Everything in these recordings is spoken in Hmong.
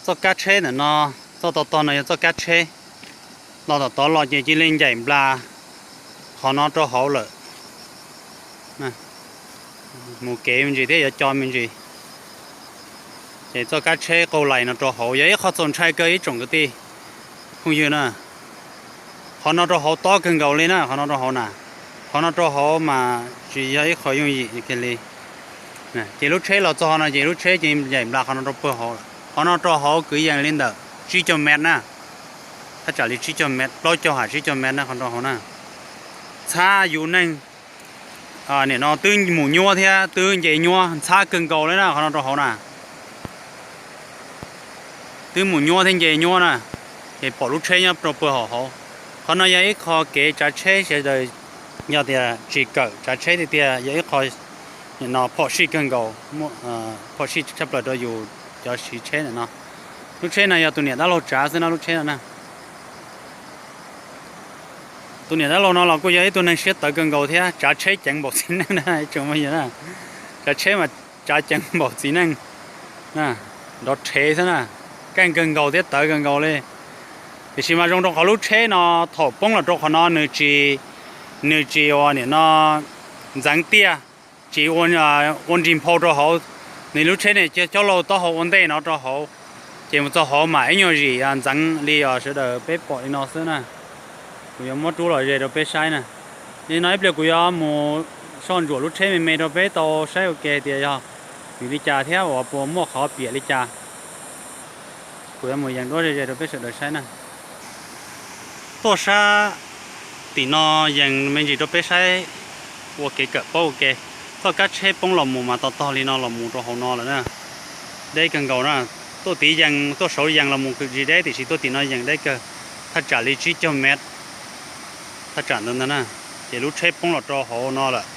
Txoj kab tsheb ntawm no, txoj tog tog no yog txoj kab tsheb. Los tom tod los ces cia li ncaim nplas qhov no rau hauv lawm. Mus kev me ntsis thiab yuav co me ntsis. Ces txoj kab tsheb qaug lais no rau hauv yog ib qho txaus ntshai kawg ib tsoom kwv tij phooj ywg na. Qhov no rau hauv tob kawg nkaus li na, qhov no rau hauv na. Qhov no rau hauv mas tsis yog ib qho yooj yim kiag li. Ces lub tsheb los txog no ces lub tsheb ces ncaim nplas qhov no rau pawg hauv. Qhov no rau hauv kwv yees li ntawm tsib caug mev na. Thaj tsam li tsib caug mev, plaub caug ham tsib caug mev na qhov rau hauv na. Ntxhab yus neeg, nim no twb mus nyuab thiab twb nce nyuab ntxhab kawg nkaus li na qhov no rau hauv na. Twb mus nyuab thiab nce nyuab na, ces pom lub tsheb nyob rau pawg hauv hauv. Qhov no yog ib qho kev tsav tsheb sawv daws, yog tias tsis kawm tsav tsheb tiag tiag yog ib qho no phom sij kawg nkaus, phom sij tshaj plaws rau yus cov siv tsheb ntawm no. Lub tsheb no yog tus niam dab laug tsav xwb no lub tsheb no na. Tus niam dab laug no los kuj yog ib tug neeg siab tawv kawg nkaus thiab tsav tsheb ceev npaum txiv neej na tsoom phooj ywg na. Tsav tsheb mas tsav ceev npaum txiv neej, nrov rhev xwb na, keej kawg nkaus thiab tawv kawg nkaus li. Tiam sis mas zoo rau qhov lub tsheb no thaum poob los rau qhov no nws tsis, nws tsis ua nim no ntxeev tiaj, tsis ua nrig nphau rau hauv. Nws lub tsheb ne coj laug taub hau ua ntej no rau hauv, ces mus txog hauv mas ib nyuag zim ntxeev li os sawv daws peb pom li no xwb na. Kuv yuav muab rub los ze rau peb saib na. Li no ib pliag kuv yuav mus soj ntsuam lub tsheb me me rau peb tau saib ua ke tias yog vim li cas thiab uas puas muaj qhov piam li cas. Kuv yuav mus yees duab ze ze rau peb sawv daws saib na. Tuaj sab tim no yees me ntsis rau peb saib ua kev kawm paub ua ke. Txoj kab tsheb poob los mus mas tog tog li no los mus rau hauv no lawm na. Deb kawg nkaus na. Tuaj tiv yees, tuaj saud yees los mus tsis deb tiam sis tuaj tim no yees deb kawg, thaj tsam li tsib caug mev. Thaj tsam ntawd ntag na, ces lub tsheb poob los rau hauv no lawm.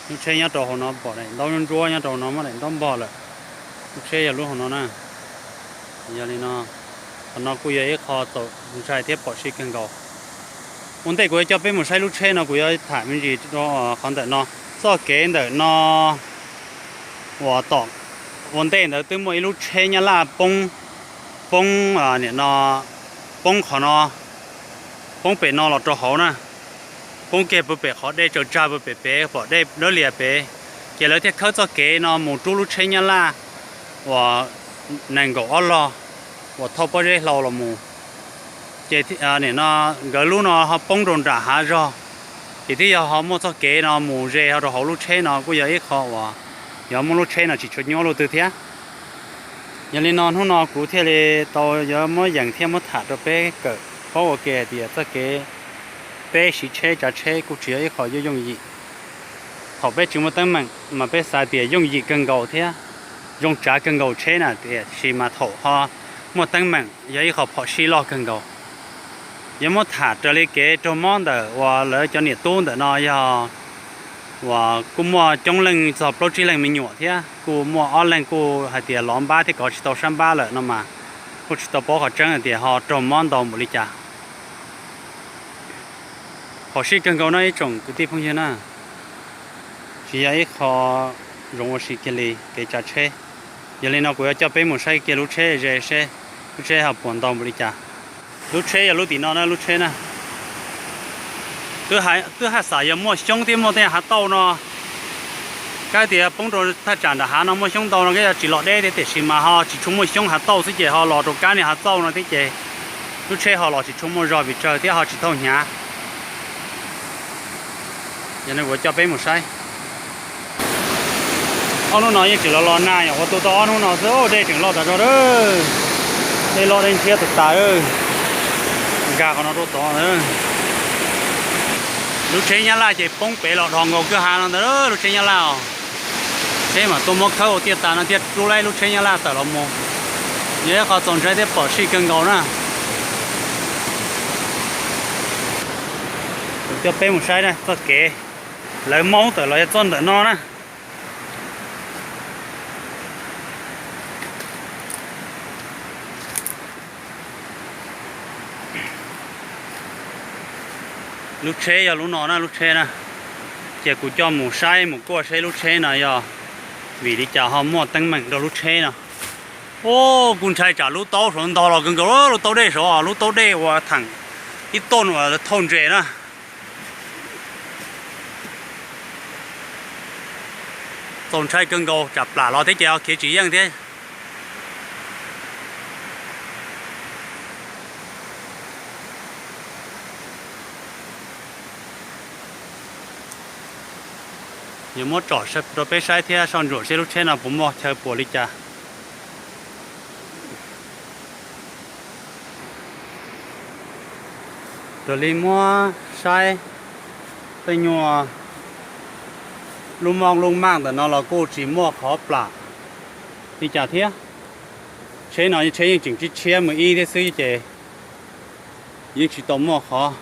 Lub tsheb nyob rau hauv no pom daim ntaub ntsuab nyob rau no muab daim ntaub npog lawm. Lub tsheb yog lub hauv no na. Yog li no, qhov no kuj yog ib qho txaus ntshai thiab phom sij kawg nkaus. Ua ntej kuv yuav coj peb mus saib lub tsheb no kuv yuav tham me ntsis rau qhov ntawm no. Txoj kev ntawm no uas tom ua ntej ntawd twb muaj ib lub tsheb nyab laj poob, poob nim no, poob qhov no, poob pem no los rau hauv na. Poob kiag pw pem qhov dej tsaws tsag pw pem pem pom dej dawb lias pem, ces lawv thiaj khawb txoj kev no mus rub lub tsheb nyab laj uas nees nkaum ob log uas thauj pob zeb hlau los mus. Ces nim no nkawd lub no ho poob rau nram hav zog, ces twb yog ho muaj txoj kev no mus ze ho rau hauv lub tsheb no kuj yog ib qho uas yog muab lub tsheb no tsis tshua nyuaj luj twg thiab. Yog li no hnub no kuv thiaj li tau yuav muab yees thiab muab tham rau peb kawm paub ua ke hais tias txoj kev peb siv tsheb tsav tsheb kuj tsis yog ib qho yooj yooj yim. Thaum peb tsis muaj teeb meem mas peb xav tias yooj yim kawg nkaus thiab zoo tsav kawg nkaus tsheb na, tiam sis mas thaum ho muaj teeb meem yog ib qho phom sij loj kawg nkaus. Yuav muab tham raws li kev raug mob ntawm uas lawv cov niam tub ntawm no yog uas kuj muaj coob leej txog plaub tsib leej me nyuam thiab kuj muaj ob leeg kuj hais tias lov npab thiab kov tsis tau sab npab lawm no mas kuj tsis tau paub qhov tseeb hais tias ho raug mob ntau npaum li cas. Phom sij kawg nkaus no ib tsoom kwv tij phooj ywg na, tsis yog ib qho zoo ua si kiag li kev tsav tsheb. Yog li no kuv yuav coj peb mus saib kiag lub tsheb ze seb lub tsheb ho puas ntau npaum li cas. Lub tsheb yog lub tim no na, lub tsheb na. Twb haj xam yog muaj xyoob thiab muaj tej hav tauj no. Kab tias poob rau thaj tsam nram hav no muaj xyoob ntau no kab yog tsis los deb thiab tiam sis mas ho tsis tshua muaj xyoob hav tauj xwb ces ho los rau kab niag hav tauj no thiab ces lub tsheb ho los tsis tshua muaj zog pes tsawg thiab ho tsis tau hnyav. Yog no kuv coj peb mus saib. Ob hnub no yeej tseem los los nag yom, ua tu tau ob hnub no xwb dej tseem loj tas zog a. Dej loj dej ntshiab tas tas. Nkag qhov no rau tod. Lub tsheb nyab laj ces poob pem los dhos nkaus kwj ha no ntag lub tsheb nyab laj os. Tsheb mas tuaj muab khawb ua tiaj tas no thiaj rub laib lub tsheb nyab laj tawm los mus. Yog ib qho txaus ntshai thiab phom sij kawg nkaus na. Kuv coj peb mus saib na txoj kev lawv maub tawm los yog txoj ntawm no na. Lub tsheb yog lub no na, lub tsheb na. Ces kuv coj mus saib mus kuaj saib lub tsheb no yog vim li cas ho muaj teeb meem rau lub tsheb no. Kuv ntshai tsam lub taub saud ntog los kawg nkaus, lub taub dej saud, lub taub dej uas theem ib tuj uas thauj ntses na. Txaus ntshai kawg nkaus, tsam plam los thiab ces khiav tsis yeej thiab. Yuav muab tsom rau peb saib thiab soj ntsuam seb lub tsheb no puas muaj chaw puas li cas. Raws li muab saib tej nyuag lub mooj lub maj ntawm no los kuj tsis muaj qhov plam li cas thiab. Tsheb no tsheb yeej tseem tshiab tshiab mus ib thiab xwb ces yeej tsis tau muaj qhov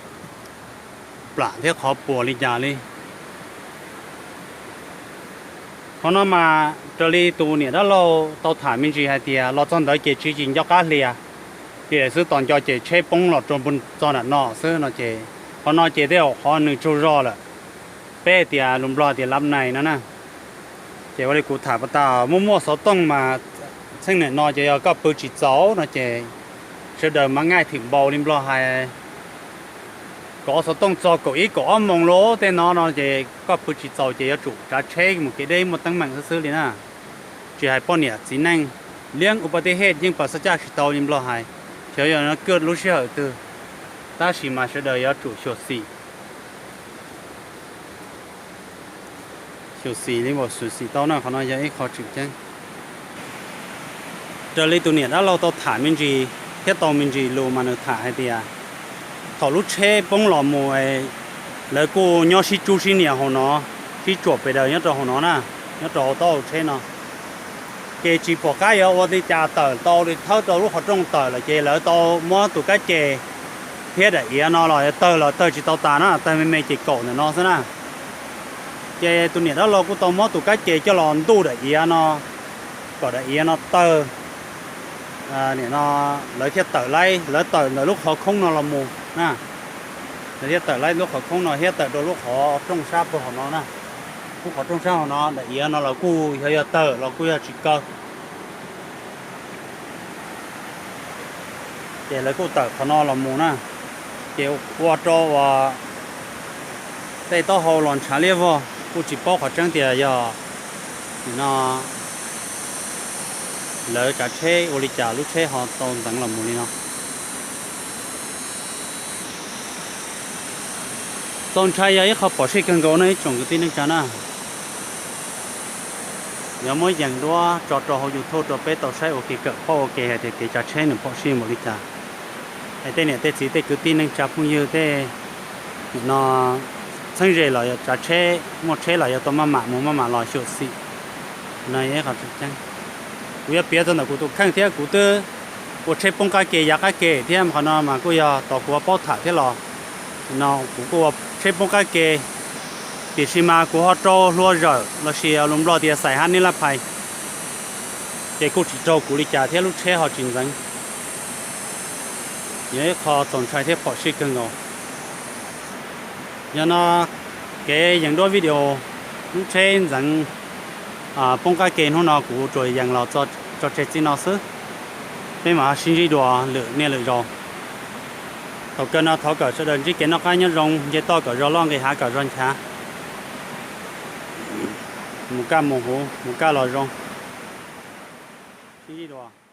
plam thiab qhov puas li cas li. Qhov no mas raws li tus niam dab laug tau tham me ntsis hais tias los txog ntawd ces tsis tsis nco qab hlias, ces xwb tos nco ces tsheb poob los rau txog nram no xwb no ces qhov no ces tej zaum qhov nws tsaug zog lawm. Peb hais tias lus Nplog tias lab nais no na. Ces ua li kuv tham pas tas muaj muaj xov tooj mas txheej niam no ces yog koj pw tsis txaus no ces sawv daws mas ngaij thwm npaum li Nplog hais, kov xov tooj txog kaum ib kaum ob moos lawm tej no no ces koj pw tsis txaus ces yuav tsum tsav tsheb mus kev deb muaj teeb meem xwb xwb li na. Tsis hais poj niam txiv neej, liab uv pas tij hej yeej pas xav caj tsis tau li Nplog hais, xyov yog no kaj lub sij hawm twg, tab sis mas sawv daws yuav tsum xyuam xim. Xyuam xim li npaum xyuam xim tau na, qhov no yog ib qho tseem ceeb. Raws li tus niam dab laug tau tham me ntsis thiab tau me ntsis lus mas nws tham hais tias thaum lub tsheb poob los mus, lawv kuj nyob sib tsub sib nias hauv no, sib tsuam pes daws nyob rau hauv no na, nyob rau hauv taub hau tsheb no. Ces tsis pom qab yuav ua li cas tawm tau li, thawb rau lub qhov rooj tawm lawm ces lawv tau muab tus kab ces thiab daim iav no los tawg los tawg tsis tau tas na, tawg me me ces kaum ntawm no xwb na. Ces tus niam dab laug kuj tau muab tus kab ces coj los ntuj daim iav no, kom daim iav no tawg. Nim no lawv thiaj tawm laib, lawv tawm ntawm lub qhov khoob no los mus na. Lawv thiaj tawm laib lub qhov khoob no thiab tawm rau lub qhov rooj sab puag hauv no na. Lub qhov rooj sab hauv no daim iav no los kuj yog, yog tawg los kuj yog tsis kaw. Ces lawv kuj tawm qhov no los mus na, ces ua rau uas tej taub hau los ntshav liab vog, kuj tsis paub qhov tseeb tias yog nim no lawv tsav tsheb ua li cas lub tsheb ho tau ntxeev los mus li no. Txaus ntshai yog ib qho phom sij kawg nkaus no ib tsoom kwv tij neej tsa na. Yuav muab yees duab tso rau hauv YouTube rau peb tau saib ua ke, kawm paub ua ke hais tias kev tsav tsheb nws phom sij npaum li cas. Es tej niam tej txiv tej kwv tij neej tsa phooj ywg tej nim no txheeb ze los yog tsav tsheb, muaj tsheb los yog tau maj mam mus maj mam los xyuam xim. No yog ib qho tseem ceeb. Kuv yuav piav txog ntawm kuv tus kheej thiab kuv twb ua tsheb poob qab ke yav qab ke thiab, qhov no mas kuj yog tos kuv paub tham thiab los no kuv kuj ua tsheb poob qab ke, tiam sis mas kuv ho rau hlua zawm los sis lus Nplog tias xais hab nib lab phais, ces kuj tsis raug kuv li cas thiab lub tsheb ho tsis ntxeev. Yog ib qho txaus ntshai thiab phom sij kawg nkaus. Yog no kev yees duab video lub tsheb ntxeev poob qab ke hnub no kuv tsuas yees los tso tseg txij no xwb. Peb mam sib ntsib dua lwm niaj lwm zaus. Thaum kawg no thov kom sawv daws ntsib kev noj qab nyob zoo, nce toj kom zog loj nqis hav kom zog nchav, mus kaj mus huv mus kaj los zoo. Sib ntsib dua.